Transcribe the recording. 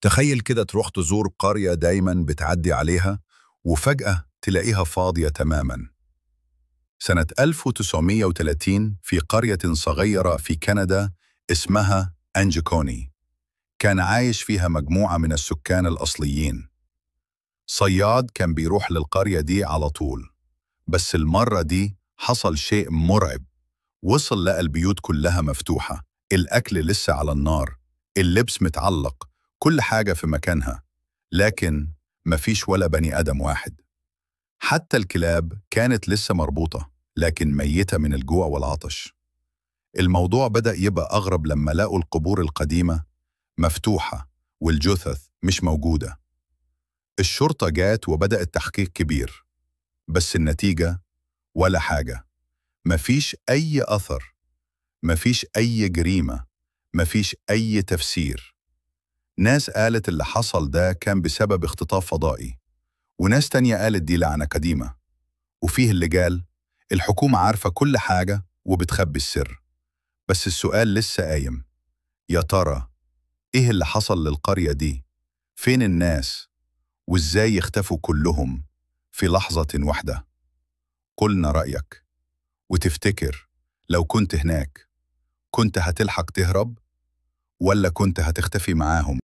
تخيل كده تروح تزور قرية دايما بتعدي عليها وفجأة تلاقيها فاضية تماما. سنة 1930 في قرية صغيرة في كندا اسمها أنجكوني، كان عايش فيها مجموعة من السكان الأصليين. صياد كان بيروح للقرية دي على طول، بس المرة دي حصل شيء مرعب. وصل لقى البيوت كلها مفتوحة، الأكل لسه على النار، اللبس متعلق، كل حاجة في مكانها، لكن مفيش ولا بني آدم واحد. حتى الكلاب كانت لسه مربوطة، لكن ميتة من الجوع والعطش. الموضوع بدأ يبقى أغرب لما لقوا القبور القديمة مفتوحة والجثث مش موجودة. الشرطة جات وبدأت تحقيق كبير، بس النتيجة ولا حاجة. مفيش أي أثر، مفيش أي جريمة، مفيش أي تفسير. ناس قالت اللي حصل ده كان بسبب اختطاف فضائي، وناس تانية قالت دي لعنة قديمة، وفيه اللي قال الحكومة عارفة كل حاجة وبتخبي السر. بس السؤال لسه قايم، يا ترى إيه اللي حصل للقرية دي؟ فين الناس؟ وإزاي يختفوا كلهم في لحظة واحدة؟ قلنا رأيك، وتفتكر لو كنت هناك كنت هتلحق تهرب ولا كنت هتختفي معاهم؟